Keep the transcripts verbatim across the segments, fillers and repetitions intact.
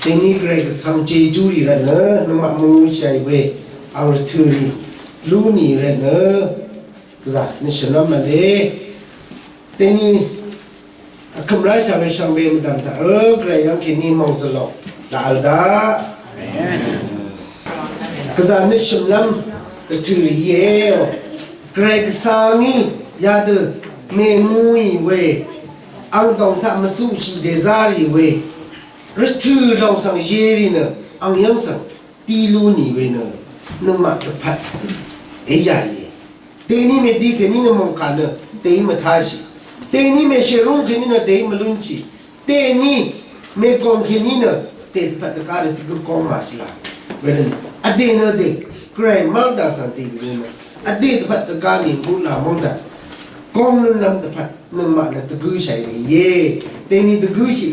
Dèní Gvray Gvsvng jejú rì rvtnø, nøngmaq mvngūshàì we, ang rvtø̀ rì lú nì rvtnø, gvzà nø shø̀nlv́m v̄le. Dèní vkø̀m ráshà we shvngbe mvdv̀m taq, ø, Gvray yv́ng kèní mòngzø̀lò daq vl daq. Gvzà nø shø̀nlv́m rvtø̀ rì íe. Gvray Gvsvng í yadø mèngūì we, ang dòng taq mvzuqshì dèzá rì we, rvtø̀ lòng svng yerì nø, ang yv́ng svng dí lú nì we nø, nøngmaq dvpvt èyà íe. Dèní mèdi kèní nø mòngkà nø dèí mvtáshì. Dèní mèshèrúng kèní nø dèí mvlúnshì. Dèní mègòng kèní nø dèdvpvt dvgá nø tiq gø góng màshìlá. Wervt nø vdè nø dè Gvray mv́rdà svng dè gø nø vdè dvpvt dvgá nì mvlá mòngdà góng lúnlv́m dvpvt nøngmaq nø dvgǿshàì we íe. Dèní dvgǿshì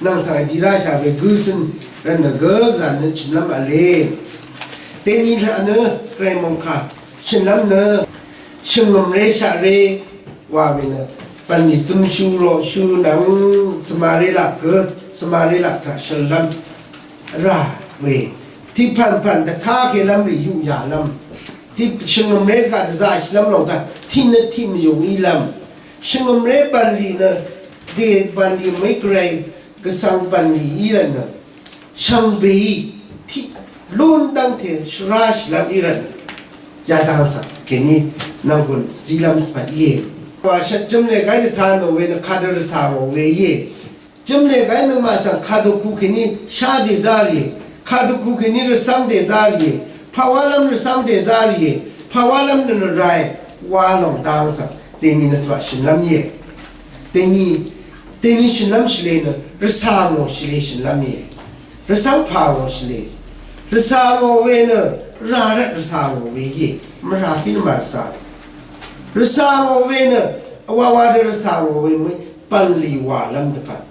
nvng svng dì ráshà we gǿsøn rvt nø gø gvzà nø chø̀mlv́m v̄le. Dèní laq nø Gvray mòngkà shø̀nlv́m nø shvngø̀mré shaqré wa we nø bv̀nlì zømshu roqshu nvng svmaré laq gø svmaré laq taq shø̀nlv́m rà we. Tiq pv̀npv̀n dvtá kelv́m rì yuq yàlv́m. Tiq shvngø̀mré gaq dvzaqshìlv́m lòng taq tiq nø tiq mvyùng ílv́m. Shvngø̀mré bv̀nlì nø dè bv̀nlì mø̀í Gvray Gvsvng bv̀nlì í rvt nø shvngbeí tiq lún dv́ngte shvráshìlv́m í rvt nø yadang svng kèní nvnggùn zílv́m pvt íe. Wa shvt jø̀mlè gáí dvta nò we nø kadø rvcà ngò we íe. Jø̀mlè gáí nøngmaq svng kadø ku kèní shá dèzá rìe. Kadø ku kèní rvcv́ng dèzá rìe. Pàwálv́m rvcv́ng dèzá rìe. Pàwálv́m nø rvrae wa lòng dang svng dèní nø svng shø̀nlv́m íe. Dèní, dèní shø̀nlv́m shvlē nø rvcà ngò shvlē shø̀nlv́m íe. Rvcv́ng pà ngò shvlē. Rvcà ngò we nø rà rvt rvcà ngò we íe. Mvrà kí nø màrvcà. Rvcà ngò we nø vwawa dø rvcà ngò we mø̀í bv̀nlì wàlv́m dvpvt.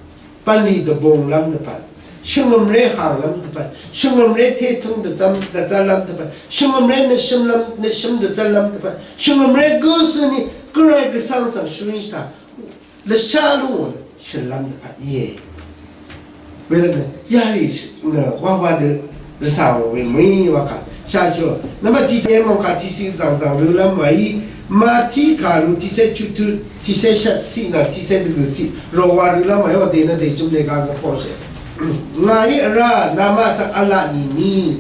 Bv̀nlì dvbunglv́m dvpvt, shvngø̀mré hànglv́m dvpvt, shvngø̀mré tétúng dvzv́m dvzv́rlv́m dvpvt, shvngø̀mré nøshømlv́m, nøshøm dvzv́rlv́m dvpvt, shvngø̀mré gǿ søni Gvray Gvsvng svng shvring shvtaq lvshá lúngò nø shø̀nlv́m dvpvt íe. Wervt nø yarì nø wawa dø rvcà ngò we mø̀í wakà shashò. Nvmbat tiq pè mòngkà tiqciq zv̀ngzv̀ng rølv́m wàí Mati kàru tiqcé chuttut tiqcé shvtciq nvng tiqcé dvgø̀ciq rò wa rølv́m wàí ò dènø dèjøm lèga gvpoqshè. Ngàí vrá namaq svng v̄la nìni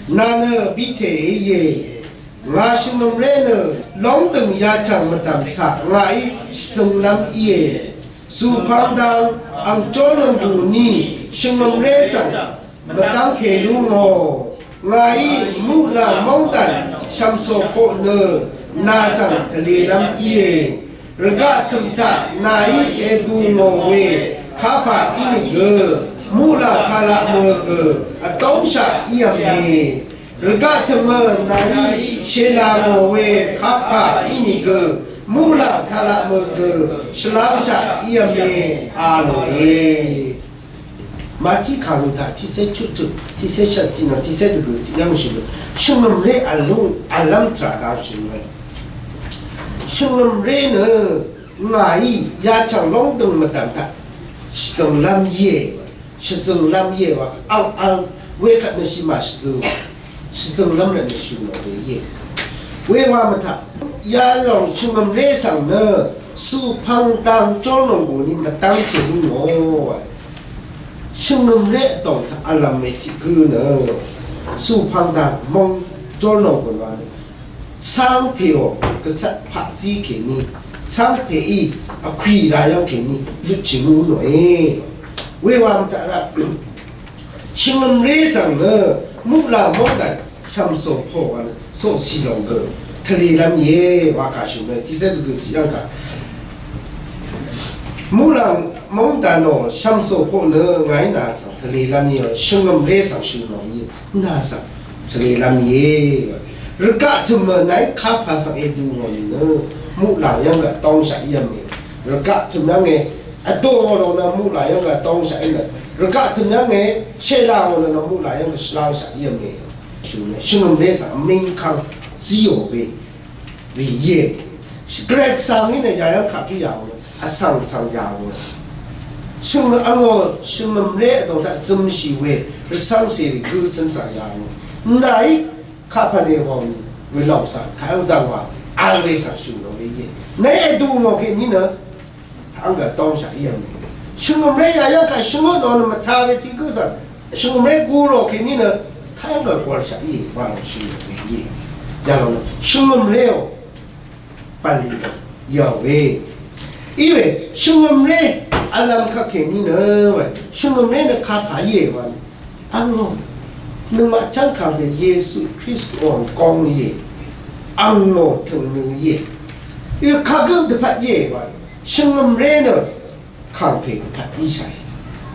nà nø bítèí íe. Ngà shvngø̀mré nø lóngdø̀ng yachv̀ng mvdv̀m taq ngàí shvzønglv́m íe. Zùpvng dang ang jórnònggù ni shvngø̀mré svng mvdv́ngke lú ngò. Ngàí muqlàng móngdàn shv̀msòpoq nø nà svng tvlelv́m íe. Rvgaq tø̀m taq nàí èdù ngò we kapà ínìgø muqlàng kalaq mø̀ gø vdóngshaq ív̄me. Rvgaq tø̀mø nàí shèlà ngò we kapà ínìgø muqlàng kalaq mø̀ gø shvlangshaq ív̄me a lòe. Mati kàru taq tiqcé chuttut tiqcé shvtciq nvng tiqcé dvgø̀ciq yv́ng shø̀n nø shvngø̀mré v̀l lú v̀llv́m tvrà dang shø̀n nø shvngø̀mré nø ngàí yachv̀ng lóngdø̀ng mvdv̀m taq shvzø̀nglv́m íe. Shvzø̀nglv́m íe wa ang ang wekvt nø shì màshvzø̀ng shvzø̀nglv́m rvt nø shø̀n nò we íe. Wewa mvtaq yalòng shvngø̀mré svng nø zùpvng dang jórnònggù ni mvdv́ngke lú ngò wa. Shvngø̀mré vdòng taq vlv̀m we tiq gǿ nø zùpvng dang móng jórnònggùn wa nø Cáng pèò gvcvt paqzí kèní cáng pèí vkwì rayv́ng kèní lutchì ngú nòe. Wewam taq raq shvngø̀mré svng nø muqlàng móngdàn shv̀msòpoq wa nø soqcì lòng gø tvlelv́m íe wa kà shø̀n nø tiqcé dvgø̀ cìrv́ng kà muqlàng móngdànò shv̀msòpoq nø ngàí nà svng tvlelv́m íe shvngø̀mré svng shø̀n lòng íe. Nà svng svlelv́m íe. Rvgaq tø̀mø nàí kapà svng èdù ngò nìnø muqlàng yv́ng gø vdóngshaq ív̄me. Rvgaq tø̀m yv́nge vdóngò lòng nø muqlàng yv́ng gø vdóngshaq ív̄me. Rvgaq tø̀m yv́nge shèlà ngò lòng nø muqlàng yv́ng gø shvlangshaq ív̄me. Shvngø̀mré svng vmíngkv́ng zíò we rì íe. Gvray Gvsvng í nø yayv́ng kaq pí yà ngò vsvng svng yà ngò. Shvngø angò shvngø̀mré vdòng taq zømshì we rvcv́ngcèrì gø cø̀n svng yà ngò. Nàí kapv̀n èvòng we lòng svng kayv́ng zv̀ng wa vl we svng shø̀n lò we íe. Nàí èdù ngò kèní nø Anga tong shaq yv̀ng. Shvngø̀mré yayv́ng kaq shvngøt lò nø mvta we tiq gǿ svng shvngø̀mré gu rò kèní nø kayv́ng gv̀l gwv̀l shaq íe wa lòng shvngø̀mré íe. Yalòng nø shvngø̀mré ò bv̀nlì dø yà we. Iwe shvngø̀mré vlv̀m kaq kèní nø we shvngø̀mré nø kapà íe wa nø. Angò nøngmaq chv́ngkà we Yesu Kristu ang gong íe. Angò tø̀ngnø íe. Ø kagǿ dvpvt íe wa. Shvngø̀mré nø kàngpè dvpvt íshàe.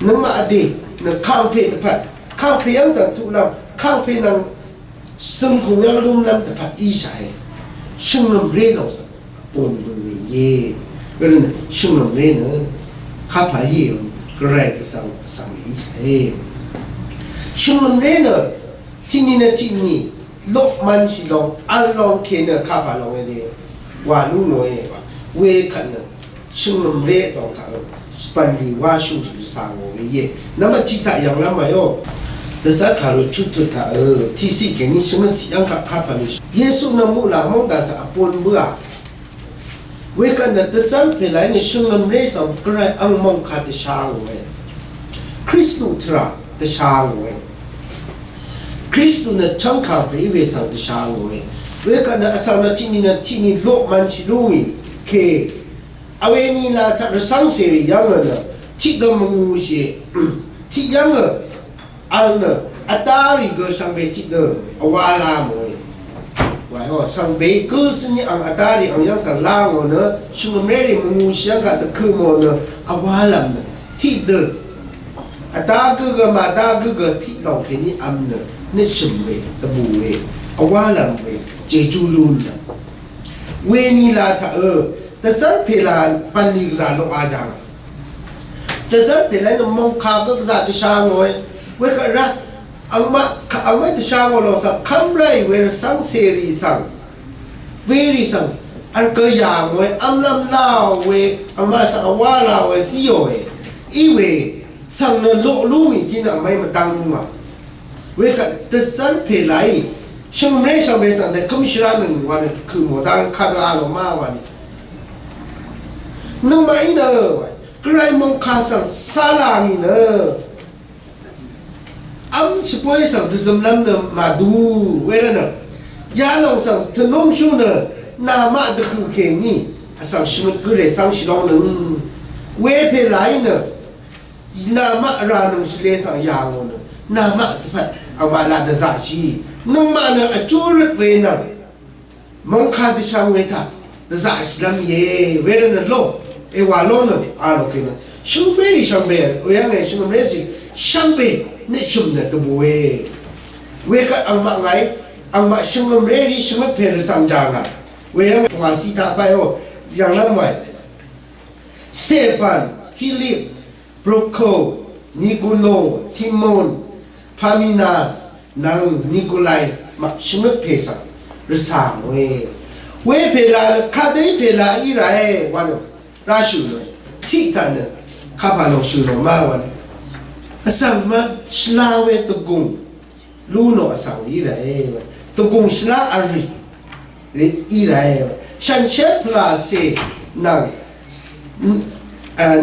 Nøngmaq vdè nø kàngpè dvpvt. Kàngpè yv́ng zv̀ng tuqlv́m. Kàngpè nvng zø̀ngkùng yv́ng lúmlv́m dvpvt íshàe. Shvngø̀mré lòng svng bòn bø̀ we íe. Wervt nø shvngø̀mré nø kapà íe. Gvray Gvsvng vsvng íshàe. Shvngø̀mré nø tiqni nø tiqni loqmvnshì lòng vl lòng kè nø kapà lòng we íe. Wa lú ngòe wa. Wekvt nø shvngø̀mré dòng taq ø bv̀nlì wáshú rì rvsà ngò we íe. Nvmbat tiq taq yv̀nglv́m màyó. Dvzv́r kàru chuttut taq ø tiqciq kèní shvngøt ciq yv́ng kaq kapà ni. Yesu nvng muqlà mòngdàn svng vbun bǿà. Wekvt nø dvzv́r pèlàí nø shvngø̀mré svng Gvray ang mòngkà dvsha ngòe. Kristu tvrà dvsha ngòe. Kristu nø chv́ngkà pè í we svng dvsha ngòe. Wekvt nø vsvng nø tiqni nø tiqni loqmvnshì lú ngì kè. Vwe nìlà taq rvcv́ngcèrì yv́ngø nø tiqdø mvngūshìe. Tiqyv́ngø vl nø vdá rì gø shvngbe tiqdø vwá lá mòe. Wàí ò shvngbe gǿ svní ang vdá rì ang yv́ng svng lá ngò nø shvngø̀mré rì mvngūshì yv́ng kaq dvkø mò nø vwá lv̀m nø tiqdø vdá gǿ gø màdá gǿ gø tiq lòng kèní vm nø nøtshø̀m we dvbù we vwá lv̀m we jejú lún lv̀m. Weni la taq ø dvzv́r pèla bv̀nlì gvzà loq a jàng. Dvzv́r pèla nø mòngkà gø gvzà dvsha ngòe. Wekvt rá angmaq angmaq dvsha ngò lòng svng kv́m ráì we rvcv́ngcèrì svng werì svng vl gø yà ngòe. Vmlv́m láò we angmaq svng vwá láò we zíò we. Í we svng nø loq lú mì dí nø vmv́y mvdv́ng lú ngà. Wekvt dvzv́r pèlaí shvngø̀mré shvngbe svng dèkǿm shvránøng wa nø dvkø̀ mò dang kadø a lò má wa ni. Nøngmaqí nø Gvray mòngkà svng sálà ngì nø v́m shvbóy svng dvzømlv́m nø màdu wervtnø yalòng svng tvnúmshú nø namaq dvhø̀ kèní vsvng shvngøt gǿ rè cv́ngshì lóngnøng we pèlaí nø Namaq rà nøng shvlē taq yà ngò nø namaq dvpvt angmaq laq dvzaqshì. Nøngmaq nø vjú røt we nvng mòngkà dvshvng we taq dvzaqshìlv́m íe. Wervt nø ló èwà ló nø a lò kèní shvngbe rì shvngbe we yv́ng è shvngbe rì shvngbe nø shø̀m nø dvbùe. Wekvt angmaq ngàí angmaq shvngø̀mré rì shvngøt pè rvcv̀ng jà ngà we yv́ng è pvngàciq taq báì ó yv̀nglv́m wàì Stephan, Philip, Prokor, Nikono, Timon, Parmena nvng Nikolai maq shvngøt pè svng rvcv̀ng we. Wepè la nø kadø í pè la í ràe wa nø rashø̀ nø tiq taq nø kapà lòng shø̀ lòng ma wa nø vsvng ma shvla we dvgùng Lu nò vsvng í ràe. Dvgùng shvlá vrì rì í ràe. Shànshér pvlàcè nvng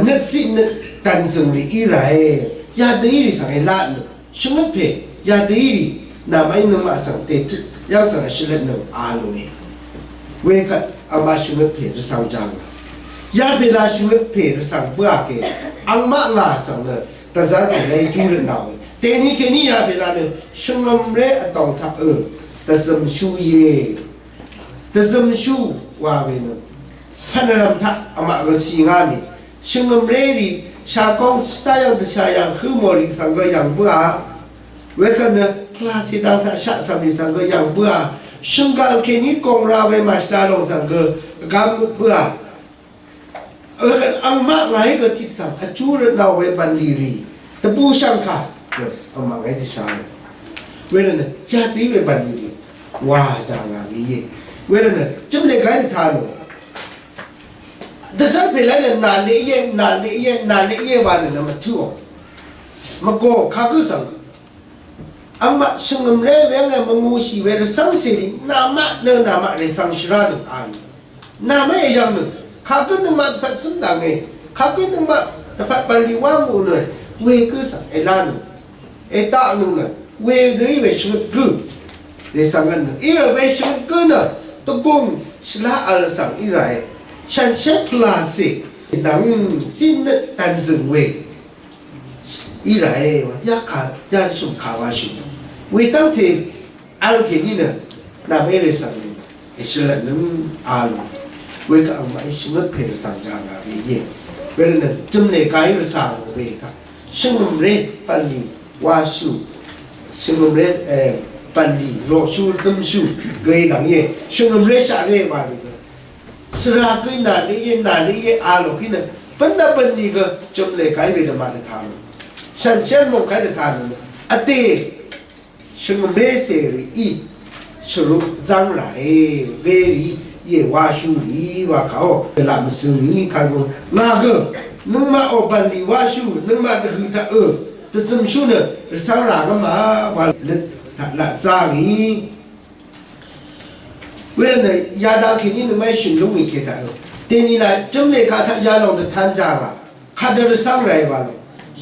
nøtziq nøt dv̀nzø̀ng rì í ràe. Yadø í rì svng èlaq nø shvngøt pè yadø í rì nàmaqí nøngmaq svng dètut yv́ng svng vshvlvt nøng a lòe. Wekvt angmaq shvngøt pè rvsvng jàng. Yabèlà shvngøt pè rvsvng bǿà kè angmaq ngà svng nø Dvzv́r pè lé júrøt nà we. Dèní kèní yà pè la nø shvngø̀mré vdòng taq ø dvzø̀mshú íe. Dvzø̀mshú wa we nø pvnvrv̀m taq vmaq gø cì ngá mì. Shvngø̀mré rì shàgóng shvtá yv̀ng dvshà yv̀ng hǿ mò rì svng gø yv̀ng bǿà. Wekvt nø pvlacè dang taq shaqcv̀m rì svng gø yv̀ng bǿà. Shvnggal kèní gòng ra we màshvla lòng svng gø vgám bǿà. Wekvt angmaq ngàí gø tiq svng vjú rvtnà we bv̀nlì rì dvbù shvngkà gø angmaq ngàí dvshà ngò. Wervtnø yadø í we bv̀nlì rì wa jà ngà we íe. Wervtnø jø̀mlè gàí dvtà nò. Dvzv́r pè lái nø nà leq íe, nà leq íe, nà leq íe wa nø nø mvtúò. Mvgò kagǿ svng. Angmaq shvngø̀mré we ngà mvngūshì we rvcv́ngcèrì namaq nø namaq rè svng shvrá nø a nø. Namaq èyv̀ng nø. Kagǿ nøngmaq dvpvt zǿngdàngé. Kagǿ nøngmaq dvpvt bv̀nlì wá ngò nø. Wegǿ svng èlá nø. Èdaqnøng nø wedø í we shvngøt gǿ. Rèsvng gvt nø í we we shvngøt gǿ nø dvgùng shvlá vl svng í ràe. Shànshér pvlàcè nvng zínøt dv̀nzø̀ng we í ràe. Yá kà yá shø̀m kà wa shø̀m. Wedv́ngte vl kèní nø nvmé rèsvng nø èshvlvtnøng a lò. Wekvt angmaqí shvngøt pè rvsvng jàngà we íe. Wervtnø jø̀mlè kàí rvsvng we kaq shvngø̀mré bv̀nlì washù. Shvngø̀mré, eh, bv̀nlì roqshú zømshù gø í dv̀ng íe. Shvngø̀mré shaqré wa rì gø. Svra gø nà leq íe, nà leq íe a lò kí nø. Bv̀nlì bv̀nlì gø jø̀mlè kàí wedø màdvtà lò. Shànshér mòngkàí dvtà lò. Vdè shvngø̀mré cèrì í shvruk zv́ng ràe. Werì íe washù rì wa kàó. Laq mvsøng rì kàgø. Ngà gø nøngmaq ò bv̀nlì washù, nøngmaq dvhø̀ taq ø dvzø̀mshú nø rvcv́ng rà gvmà wa nø taq laq zá ngì. Wervtnø yadang kèní nøngmaqí shø̀n lúngì kètaq ø. Dèni la jø̀mlè kaq taq yalòng dvtan jàngà. Kadø rvcv́ng ràe wa lò.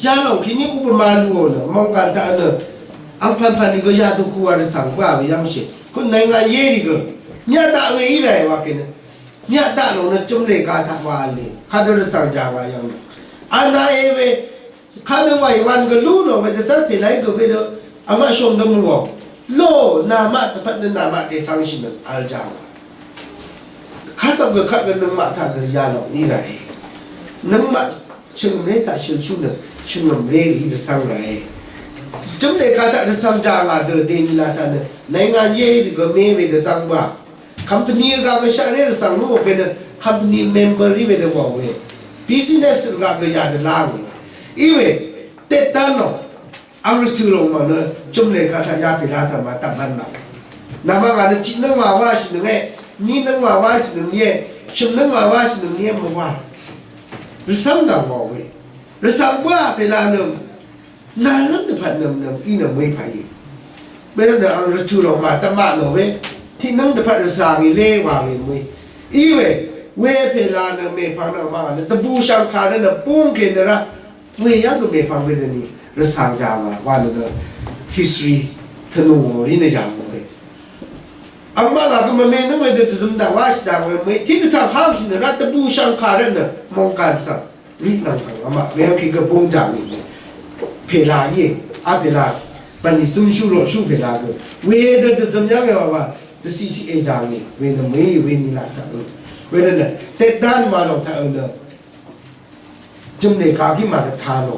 Yalòng kèní upama luò nø mòngkàn taq nø angpv̀npv̀n nìgø yadø kuwa rvcv̀ng bǿà we yv́ngshì. Kun nàí ngà yérì gø. Myaq daq we í ràe wa kèní. Myaq daq lòng nø jø̀mlè kaq taq wa v̄le. Kadø rvcv̀ng jàngà yv́ng nø. Ana e we Kadø wàì wan gø lú nò we dvzv́r pè láì gø wedø angmaq shòm dø mvwàng. Lò namaq dvpvt nø namaq dèsvngshì nø vl jàng. Kadø gø kadø nøngmaq taq gø yalòng í ràe. Nøngmaq shvngø̀mré taq shølshú nø shvngø̀mré rì rvcv́ng ràe. Jø̀mlè kaq taq rvcv́ng jàng a dø dèní la taq nø nàí ngàn yé rì gø mé we dvzv́ng bǿà. Company rvgaq gø shaqré rvcv̀ng lú we nø company member í we dvwàng we. Business rvgaq gø yadø lá we. Í we Tètdán nò ang rvtø̀ lòng mv̀ng nø jø̀mlè kaq taq yapè la svng màtaq mvn nò. Nàmaq ngà nø tiq nǿng wà wáshì nøng e, ni nǿng wà wáshì nøng ye, shø̀m nǿng wà wáshì nøng ye mvwà. Rvcv́ng dv̀ng wà we. Rvcv́ng bǿà pè la nøng nà lv́ng dvpvt nøng nøng í nøng mø̀í pàí. Wervtnø ang rvtø̀ lòng màtaq maq nò we. Tiq nǿng dvpvt rvcv̀ng í lé wà we mø̀í. Í we, we pè la nø mèpvng nø maq nø dvbù shv̀ngkà rvt nø bung kè nø rá. Weyv́ng gø mèpvng wedøni rvcv̀ng jàngà wa nø nø history tvnù ngò rí nø yà ngò we. Angmaq ngà gø mvme nøng wedø dvzøm daq wáshì daq we mø̀í tiq dvtvng hangshì nø rá dvbù shv̀ngkà rvt nø mòngkàn svng rit nvng svng angmaq weyv́ng kì gø bung jàngì we. Pèla íe, a pèla bv̀nlì zømshú roqshú pèla gø wedø dvzøm yv́ng we wa wa dvciqciq e jàngì we nø mø̀í we ni laq taq ø. Wedø nø tètdán wa lòng taq ø nø Jø̀mlè kaq kí màdvtà lò.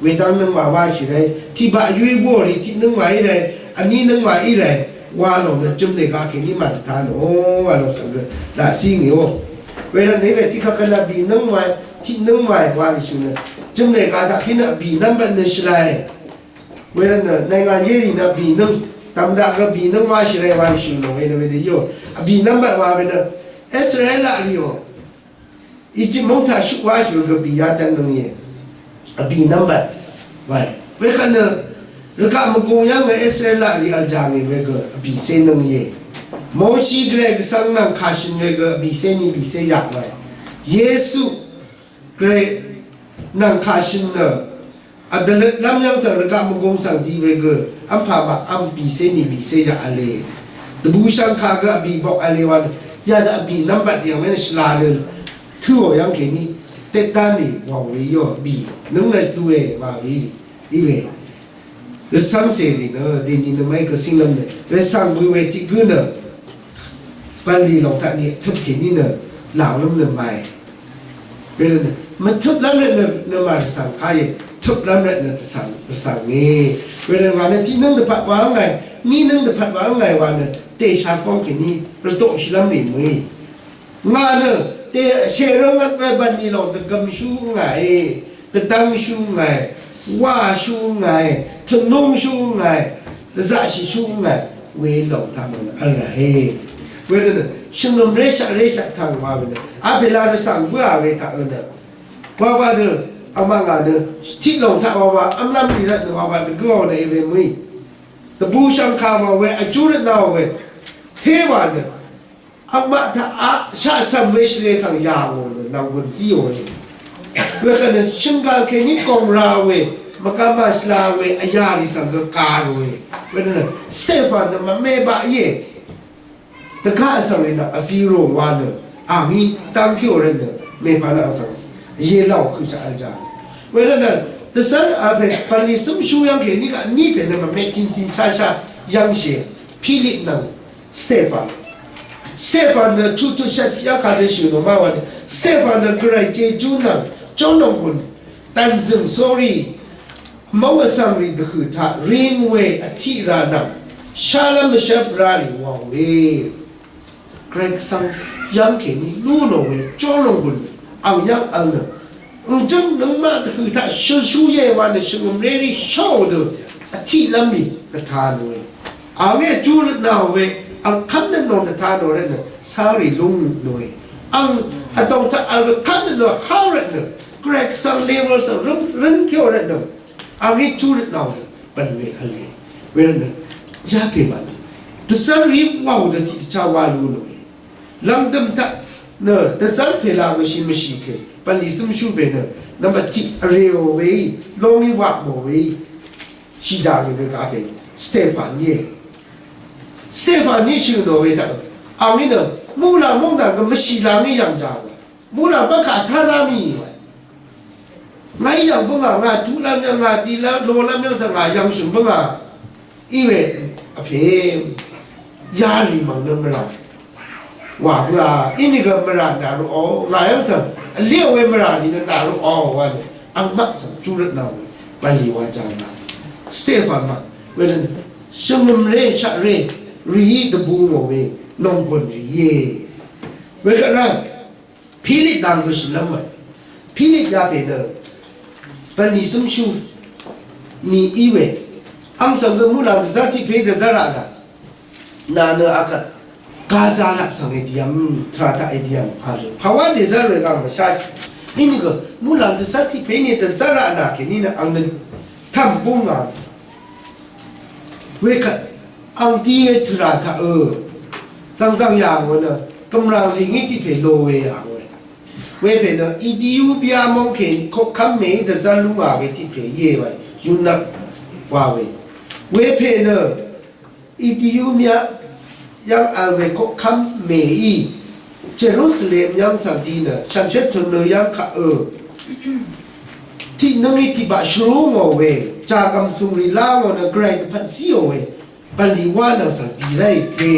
Wedv́ng nøngmaq wáshì ràí, tiqbaq yuí bǿò rì tiq nøngmaq í ràí, vní nøngmaq í ràí, wa lòng nø jø̀mlè kaq kèní màdvtà lò, wa lòng svng gø laq sí ngì ó. Wedv́ng nø í we tiq kaq kvt nø vbì nøngmaq, tiq nøngmaq wa rì shø̀n nø. Jø̀mlè kaq taq kí nø vbì nv́m bvt nø shvlaì. Wedv́ng nø nàí ngà yé rì nø vbì nøng, dv̀m daq gø vbì nøng wáshì ràí wa rì shø̀n nø wedv́ng wedø yó. Vbì nv́m bvt wa wedv́ng. Israel laq rì ó. Egypt móng taq shuq wáshì we gø bì yá jv́n nøng íe. Vbì nv́mbvt wae. Wekvt nø rvgaq mvgung yv́ng we Israel laq rì vl jàngì we gø vbìcé nøng íe. Moshi gvray gvsvng nvng kàshø̀n we gø vbìcé ni bìcé yaq wae. Yesu gvray nvng kàshø̀n nø Vdvløtlv́m yv́ng svng rvgaq mvgung svng di we gø v́mpà maq v́m bìcé ni bìcé yaq v̄le. Dvbù shvngkà gø vbì bok v̄le wa nø yadø vbì nv́mbat yv̀ng mv́n shvla lø tǿò yv́ng kèní tetdá nì wàò we yó vbì nøng nø due wa we í we. Rvcv́ngcè rì nø dèni nø mv́y gø cínglv́m nø rvcv́ng we we tiq gǿ nø Bv̀nlì lòng taq ni tøp kèní nø làolv́m nø màì. Wervt nø mvtøplv́m rvt nø, nø màrvsvng kayè tøplv́m rvt nø tvsvng rvsvng e. Wervt ngà nø tiq nǿng dvpvt wa v́l ngàì, ni nǿng dvpvt wa v́l ngàì wa nø dèsha góng kèní rvdoqshìlv́m rì mø̀í. Ngà nø dèshe rvngvt we bv̀nlì lòng dvgvmshú ngàì. Dvdv́ngshú ngàì, wáshú ngàì, tvnúngshú ngàì, dvzaqshìshú ngàì, welòng taq mvng vl ràe. Wervt nø Shvngø̀mré shaqré shaqtv̀ng wa we nø. Apèla dvsvng bǿà we taq ø nø. Wawa dø, angmaq ngà nø, tiq lòng taq wawa, vmlv́m rì rvt nø wawa dvgø̄ò nø èwe mø̀í. Dvbù shvngkà wa we, vjú rvtnà wa we. Téwa nø. Angmaq taq a, shaqsv̀m we shvlē svng yà ngò nø, nv̀nggùn zíò we. Wekvt nø, shø̀nggàng kèní kòng ra we, mvgvm màshvla we, vyà rì svng gø kà rò we. Wekvt nø, Stephan nø, mvme baq íe. Dvgaq svng rì nvng vzirò wa nø, àngí dv́ngkíò rvt nø, mèpà nvng svng, yelàò kø̀shaq vl jàng. Wervt nø, dvzv́r a pè, pv̀nlì zǿmshú yv́ng kèní gaq ní pè nø mvme tintin shashá yv́ngshì, Pilip nvng Stephan. Stephan nø tutu shvt yv́ng kadø shø̀ nò má wa nø, Stephan nø Gvray jejú nvng, jórnònggùn, dv̀nzø̀ng sórí, mv́ng vsvng rì dvhø̀ taq ring we vtiq rà nvng shálv́m vshvp rá rì wàò we. Gvray Gvsvng yv́ng kèní lú nò we jórnònggùn ang yv́ng vl nø. Ǹjǿng nøngmaq dvhø̀ taq shølshú íe wa nø shvngø̀mré rí shóò dø vtiqlv́m rì dvta nòe. Àngí vjú rvtnà we ang kv́mnøt nò dvta nò rvtnø sárì lúng nòe. Ang vdòng taq vl we kv́mnøt nò há rvtnø Gvray Gvsvng level svng rǿn, rǿn kèò rvtnø. Àngí vjú rvtnà we bv̀n we v̄le. Wervtnø yá pè mànø dvzv́r rì wàò dø tiqdvchá wá lú nòe. Lv̀ngdø̀m taq nø dvzv́r pè la we shì mvshì kè bv̀nlì zǿmshú pè nø nvmbat tiq vrèò weí lóngí waq mò weí shìjà we gø gapè Stephan íe. Stephan í shø̀ nò we taq àngí nø muqlàng mungdàng gø mvshì làngí yv̀ng jà we. Muqlàng bv́ngkà tá rá mì we. Ngàí yv̀ng bǿngà, ngà tuqlv́m yv́ng, ngà dilv́m, lolv́m yv́ng svng ngà yv̀ngshø̀m bǿngà. Í we vpè yarì mv̀ng nø mvrà. Wà bǿà, inìgø mvrà nà ruqò, ngà yv́ng svng vlé we mvrà nìnø nà ruqò wa nø, angmaq svng júrøt nà we, bv̀nlì wa jàngà. Stephan maq, we nø, shvngø̀mré, shaqré, rìí dvbù ngò we, nònggùn rìíe. Wekvt rá, Pilip dang gø shø̀nlv́m màì. Pilip ya pè nø bv̀nlì zǿmshú ni í we. Àng svng gø muqlàng dvzv́r tiq pè dvzv́r raq daq. Nà nø akvt Gaza lap svng èdìvm, tvrà taq èdìvm pà rø. Pàwá dèzv́r we gv̀ng mvshá shì. Inìgø muqlàng dvzv́r tiq pè ni dvzv́r raq nà kèní nø àng nø tv̀m búng ngà. Wekvt angdi we tvrà taq ø zvngzvng yà ngò nø gv̀mràng lìngí tiq pè lo we yà ngò we. Wepè nø Etiopia mòngkè koqkv́m mèí dvzv́r lúngà we tiq pè íe wa yunvk wa we. Wepè nø Etiopia yv́ng vl we koqkv́m mèí Jerusalem yv́ng svng di nø shànshér tø̀m nø yv́ng kaq ø tiq nøngí tiq baq shvrú ngò we, jàgv̀m sùng rì lá ngò nø gvray dvpvt zíò we, bv̀nlì wá nvng svng dì ráì ke.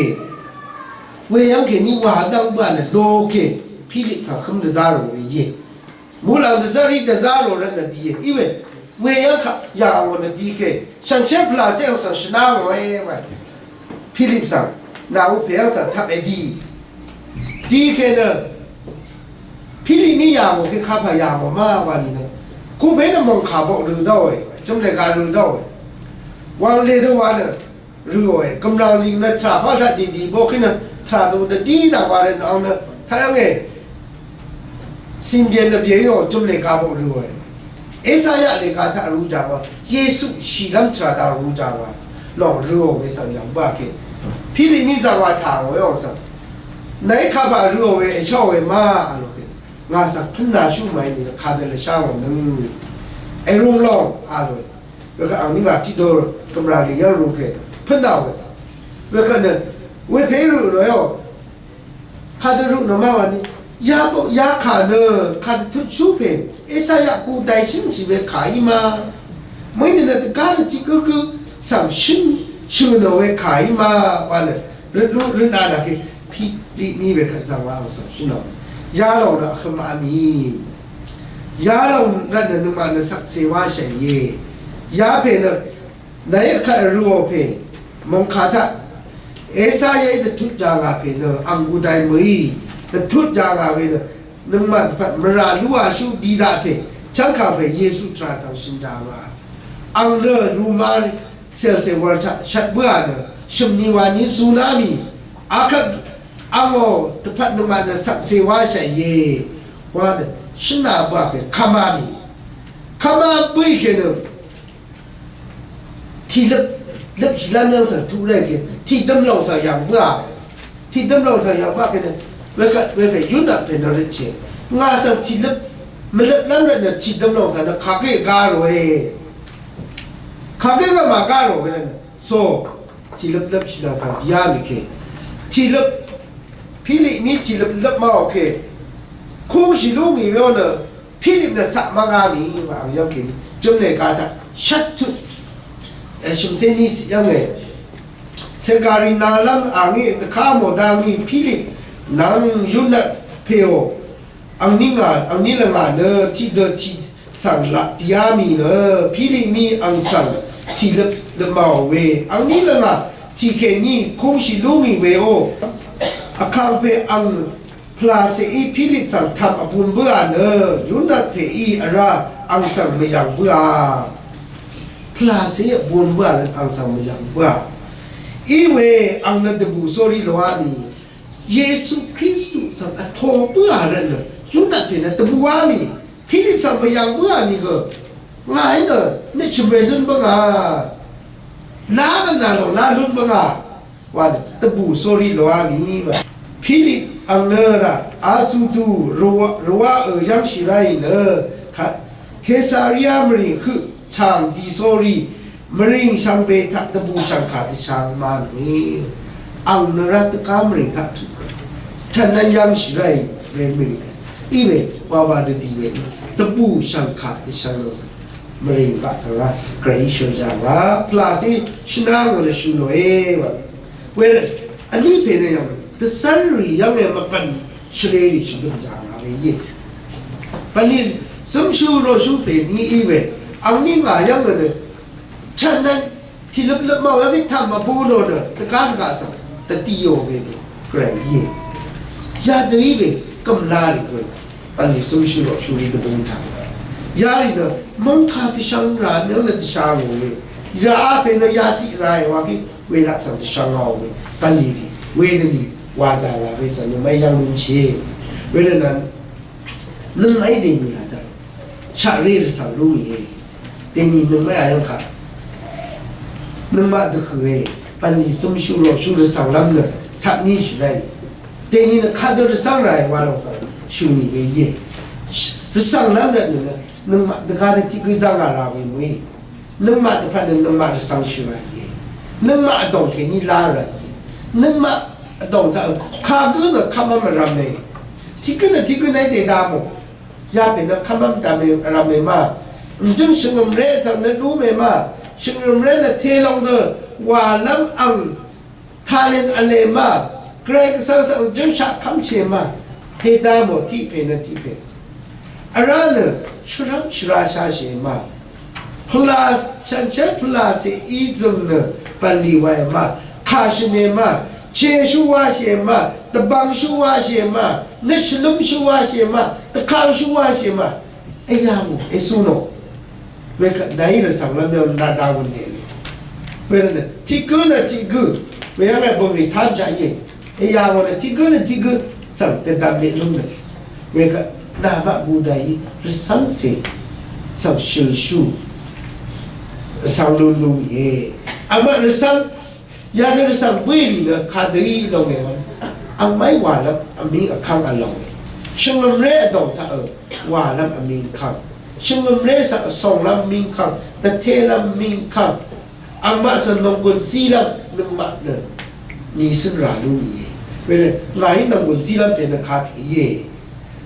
We yv́ng kèní wà dv́ng bǿà nø lo ke, Pilip tv̀ng hǿm dvzá rò we íe. Muqlàng dvzv́r í dvzá rò rvt nø dìe. Í we, we yv́ng kaq yà ngò nø dì ke, shànshér pvlàcé vsvng shvná ngòe wa. Pilip svng, nà upè yv́ng svng tvp èdì. Dì ke nø, Pilip ní yà ngò ke kapà yà ngò má wa nìnø. Kupè nø mòngkà boq rø dòe, jø̀mlè ga rø dòe. Wang lè dø wa nø, røòe, gv̀mlàng lìng nø tvrà pà taq dìdì boq kí nø, tvrà dø dvdí daq wa rvt nø ang nø, taq yv́nge. Sìnbyè nø byèíò, jø̀mlè ga boq røòe. Esaya lèga taq rū jà wa, Yesu shìlv́m tvrà daq rū jà wa, lòng røò we svng yv̀ng bǿà ke. Pilip ní zaq wa tà ngòe ò svng. Nàí kapà røò we, èshá we ma, a lò ke. Ngà svng pǿnna shú màí nìlv́m kadø lvshá ngò nøng. Èrung lòng, a lòe. Wekvt angní ngà tiqdor gv̀mrà lìng yv́ng rū ke. Pǿnna we. Wekvt nø, wepè rø ròe ò. Kadø rø nò má wa ni. Yabok yakà nø kadø tut shú pè. Esaya kudai shø̀nshì we kà í ma. Mø̀í nø nø dvgá nø tiq gǿgǿ svng shø̀n shø̀ nò we kà í ma. Wa nø røt lú røt na dvgá kì Pilip ní we kvt zvng wa ang svng shø̀n nò. Yalòng nø vhø̄m a mì. Yalòng rvt nø nøngmaq nø shvkse wa shàìe. Yapè nø Nàí kvt røò pè mòngkà taq Esayaí dvtut jàngà pè nø ang gudai mø̀í dvtut jàngà we nø nøngmaq dvpvt mvrà lúwàshú di daq pè chv́ngkà pè Yesu tvrà tvng shø̀n jàngà. Ang nø ruma celse wvr taq shvt bǿà nø shø̀m ni wa ni zuna mì akvt Angò dvpvt nøngmaq nø shvkse wáshàìe wa nø shvnà bǿà kè kvmá mì. Kvmá bǿì kè nø tìløp løpshì lv́m yv́ng svng tuq ré kè tìdøm lòng svng yv̀ng bǿà. Tìdøm lòng svng yv̀ng bǿà kè nø wekvt wepè yunvt pè nø røtshì. Ngà svng tìløp mvløp lv́m rvt nø tìdøm lòng svng nø kàgé gá ròe. Kàgé gá mà gá rò we nø so tìløp løpshì nvng svng dìá mì kè. Tìløp Pilip mí tìløp løp má òkè. Kúngshì lú ngì we ó nø Pilip nø shaq má ngá mì wa ang yv́ng kèní jø̀m lè ga taq shvt tut. Èshø̀m cé ní yv́ng è. Cègàrì nalv́m a ngí dvká mò dá ngí Pilip nvng yunvt pèò. Angní ngà, angní lvngà nø tiqdø tiq svng laq dìá mì nø Pilip mí ang svng tìløp løp má ò we. Angní lvngà tiq kèní kúngshì lú ngì we ó. Vkàngpè ang Pvlàcèí Pilip svng tv̀m vbun bǿà nø yunvt pèí vrá ang svng mvyv̀ng bǿà. Pvlàcèí vbun bǿà rvt ang svng mvyv̀ng bǿà. Iwe ang nø dvbù sórí lòá mì. Yesu Kristu svng vto bǿà rvt nø yunvt pè nø dvbùá mì. Pilip svng mvyv̀ng bǿà mì gø ngàí nø nøt shvmè lún bǿngà. Lá gvnà lòng lá lún bǿngà. Wa dvbù sórí lòá mì wa. Pilip ang nø rà Azudu rvwá ø yv́ngshì ráì nø Kesaria mvrìng høq chàng di sórí mvrìng shvngbe taq dvbù shv̀ngkà dvshvng má nòe. Ang nø rá dvgá mvrìng taq tuq rà. Chv̀n nvn yv́ngshì ráì we mvrìng. Iwe wa wa dvdì we dvbù shv̀ngkà dvshvng nò mvrìng gaq svng la gvray shø̀n yà wa pvlàcé shvná ngò lvshø̀ nòe wa. Wervt vní pè nø yv̀ng dvcv́nrì yv́ng e mvpv̀n shvlērì shvbø̀n jà ngà we íe. Pv̀nlì zǿmshú roshú pè ní í we angní ngà yv́ng e nø chv̀n nvn tìløp løp màò yv́ng í tàm mvbú nò nø dvgá dvgá svng dvdíò we gø gvray íe. Yadø í we gv̀mlarì gø Bv̀nlì zǿmshú lòshúrí dvbúng taq. Yarì nø mv́ngkà dvshvng rà mv́ng nø dvshvng ò we. Rà pè nø yaciq rà èwà kí welap svng dvshvng ò we. Bv̀nlì rì wedøni wàjà rà we svng nø mv́ng yv́ng lúnshì. Wedø nø nøngmaqí dèní rà daq. Shaqré rvcv̀ng lú ngìe. Dèní nøngmaqí ayv́ng kaq. Nøngmaq dvhø̀ we. Bv̀nlì zǿmshú lòshú rvcv̀ng lv́m nø taq ní shì ráì. Dèní nø kadø rvcv́ng ràì wa lòng svng shø̀n nì we íe. Rvcv́ng lv́m rvt nø nø nøngmaq dvgá dø tiq gǿ zv́ngà rà we mø̀í. Nøngmaq dvpvt nø nøngmaq rvcv́ng shø̀n ràìe. Nøngmaq vdòng kèní lá ràìe. Nøngmaq vdòng taq kagǿ nø kv́mv́m vrv̄me. Tiq gǿ nø tiq gǿ nà í dèda mò. Yapè nø kv́mv́m dv̄me vrv̄me ma. Mvjǿng shvngø̀mré taq nø lúme ma. Shvngø̀mré nø telong dø wàlv́m ang Talent v̄le ma, Gvray Gvsvng svng jǿngshaq kv́mshì ma, pè dá mò tiq pè nø tiq pè. Vrá nø shvrv́m shvra shashì ma, pvlà shànshér pvlàcè í zø̀ng nø bv̀nlì wàì ma, kà shvnè ma, chèshú wáshì ma, dvbvngshú wáshì ma, nøt shvlǿmshú wáshì ma, dvkangshú wáshì ma. Èyà ngò èsù nò. Wekvt nàí rvcv̀ng lv́m yv́ng nada wø̀n nèní. Wervt nø tiq gǿ nø tiq gǿ. Weyv́ng è bø̀ngrì tánshaq íe. Èyà ngò nø tiq gǿ nø tiq gǿ svng dvdvm leq lúm nø. Wekvt namaq Buddha í rvcv́ngcè svng shø̀lshú rvcv́ng lún lúm íe. Angmaq rvcv́ng Yadø rvcv̀ng bǿì rì nø kadø í lòngè wv́ng. Angmaqí wàlv́m vmíng vkv́ng vlòngè. Shvngø̀mré vdòng taq ø wàlv́m vmíng kv́ng. Shvngø̀mré svng vsònglv́m vmíng kv́ng. Dvtelv́m vmíng kv́ng. Angmaq svng nònggùn zílv́m nøngmaq nø nìcǿn rà lú mìe. Wenø ngàí nònggùn zílv́m pè nø kapè íe.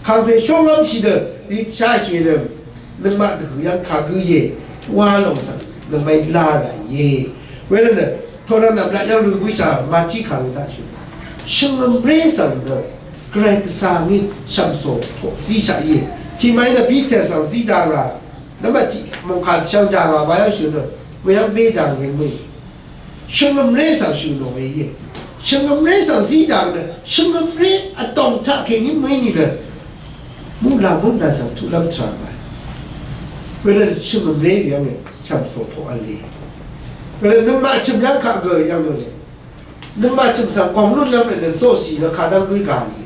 Kàngpè shóngv́mshì dø rikshashì nø nøngmaq dvhø̀ yv́ng kagǿ íe. Wa lòng svng nøngmaqí lá rà íe. Wervtnø toqnvng nv̀mlat yv́ng rø bǿshà màtiq kàngø taqshø̀. Shvngø̀mré svng nø Gvray Gvsvngí shv̀msò toq zíshaq íe. Tiqmaqí nø Piter svng zí dà ngà. Nvmbat tiq mòngkà dvshvng dà ngà wa yv́ngshø̀ nø weyv́ng bé dà ngà we mø̀í. Shvngø̀mré svng shø̀n nò we íe. Shvngø̀mré svng zí dv̀ng nø, shvngø̀mré vdòng taq kèní mø̀í nìnø. Muqlàng mv́ng dv̀n svng tuqlv́m tvrà màì. Wenø shvngø̀mré we yv́ng è, shv̀msò poq v̄le. Wenø nøngmaq chø̀m yv́ng kaq gø yv́ng nø le. Nøngmaq chø̀m svng gòng lúnlv́m rì nø zòshì nø kadv́ng gǿ gà nì.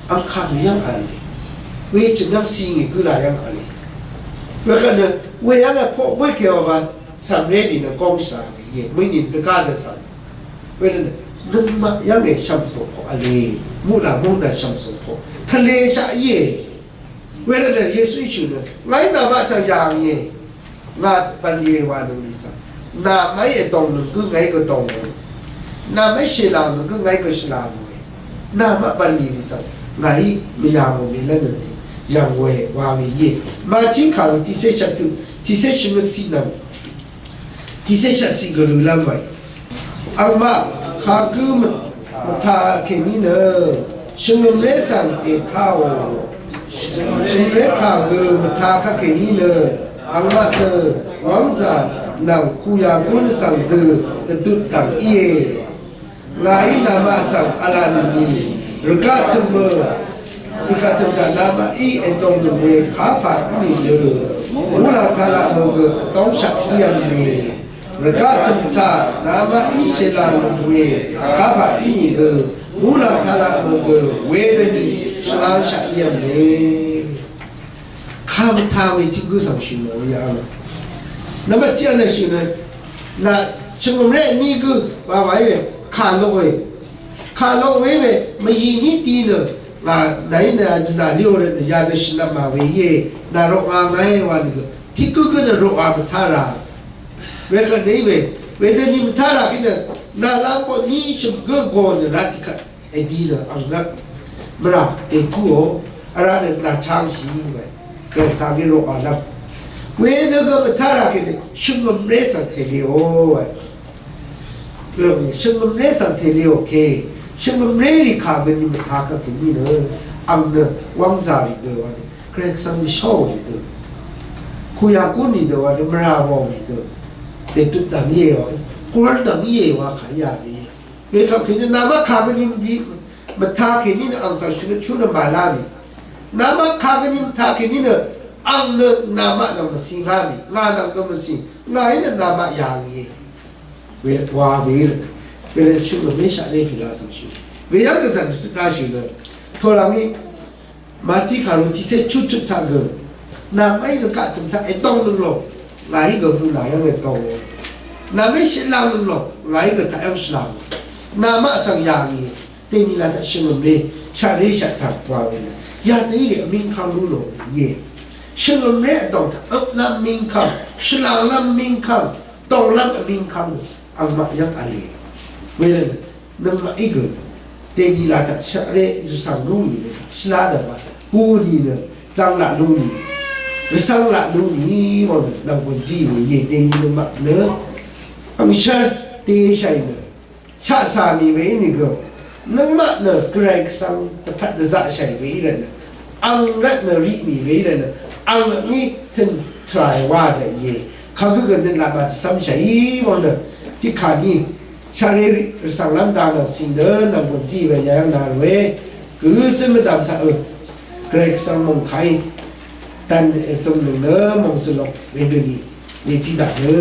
Ang kà mì yv́ng vl nì. Wechø̀m yv́ng cì ngì gǿ rà yv́ng vl nì. Wekvt nø weyv́ng vpoq bǿì kèò vl cv̀mré nì nø góng shà ngì íe. Mø̀í nìn dvgá dvcv̀m. Wervt nø nøngmaq yv́ng è shv̀msò poq v̄le. Muqlà mungdàn shv̀msò poq tvleshaq íe. Wervt nø Yesuí shø̀n nø ngàí namaq svng yà ngìe. Ngà bv̀nlì wa nøng rì svng. Namaqí èdòngnøng gǿ ngàí gø dòngò. Namaqí shèlàngnøng gǿ ngàí gø shèlàngòe. Namaq bv̀nlì rì svng. Ngàí mvyà ngò mèlv́n nøng rì. Yv̀ngòe wa we íe. Màtí kàrú tiqcé shvtø. Tiqcé shvngøt ciq nvng. Tiqcé shvtciq gvrø lv́m wae. Angmaq kagǿ mvta kèní nø shvngø̀mré svng ètáò. Shvngø̀mré kagǿ mvta kèní nø angmaq dø wv́ngzà nvng kuyà gún svng dø dvdut dv̀ng íe. Ngàí namaq svng v̄la nìni rvgaq tø̀m mø, rvgaq tø̀m taq namaqí èdòngnøng we kapà í nìgø, muqlàng taq laq mø gø vdóngshaq í yv̀nge. Rvgaq tø̀m taq namaqí shèlàngnøng we kapà í nìgø, muqlàng taq laq mø gø wedøni shvlangshaq í yv̀nge. Kà mvta we tiq gǿ svng shø̀n mò we yà vl. Nvmbat tiq vnø shø̀n nø nà shvngø̀mré vní gǿ wa wa í we kà loq we. Kà loq we we mvyì ní di nø ngà nàí nø dvnà lí ò rvt nø yadø shvnvp mà we íe. Nà roq nga ngàí wa nìgø tiq gǿ gǿ nø roq wa mvtá rà. Wekvt nø í we wedøni mvtá rà kí nø nà lv́m boq ní shø̀m gǿ gø nø rá tiq kvt. Èdi nø ang rvt mvrà dètúò. Vrá nø nà cháng shì we. Gvray svng í roqà lv́m. Wedø gø mvtá rà kèní shvngø̀mré svng tèlèò we. Shvngø̀mré svng tèlèò kè. Shvngø̀mré rì kà gø ni mvtá kà kèní nø ang nø wv́ngzà rì dø wa nø Gvray svng ni shó rì dø. Kuyà gún rì dø wa nø mvrà wòng rì dø. Dètut dv̀ng íe wa. Kúrv́l dv̀ng íe wa kà yà rì. Wekvt kèní namaq kagø nìmdi mvta kèní nø ang svng shvngøt shú nø màlá mì. Namaq kagø nì mvta kèní nø ang nø namaq nvng mvcì ngá mì. Ngà nvng gø mvcì. Ngàí nø namaq yà ngìe. We wa we rø. We rø shvngøt mèshaq lé pìlá svng shì. We yv́ng gvzv̀n shvngøt rá shì nø. Tolv̀ngí Màtí kàrú tiqcé chuttut taq gø. Namaqí rvgaq tø̀m taq èdóngnøng lòng. Ngàí gø muqlàng yv́ng èdóngò. Namaqí shvlángnøng lòng. Ngàí gø taq yv́ng shvlángnøng. Namaq svng yà ngì. Dèní laq taq shvngø̀mré. Shaqré shaq taq wa we nø. Yadø í rì vmíngkv́ng lú lòng íe. Shvngø̀mré vdòng taq øplv́m vmíngkv́ng. Shvlánglv́m vmíngkv́ng. Dònglv́m vmíngkv́m angmaq yv́ng v̄le. Wervt nø nøngmaqí gø dèní laq taq shaqré rvsvng lú nì nø shvlá dv̀m bá bú nì nø zvng laq lú nì rvsvng laq lú nì wvng nø nv̀ngbùn zí we íe. Dèní nøngmaq nø angshv́r dèshaì nø shaqsà mì we í nìgø nøngmaq nø Gvray Gvsvng dvpvt dvzaqshaì we í rvt nø ang rvt nø riq mì we í rvt nø ang ní tø̀n tvràì wa dvt íe. Kagø gø nøt laq màdvcv́mshaì wvng nø tiqkà ní shaqré rvsvng lv́m dang nvng cìng dø nv̀ngbùn zí we yayv́ng nà rvwe gø cǿn mvdv̀m taq ø Gvray Gvsvng mòngkàí dvn èzø̀m lùng nø mòngzø̀lòng wedøni nèzí daq nø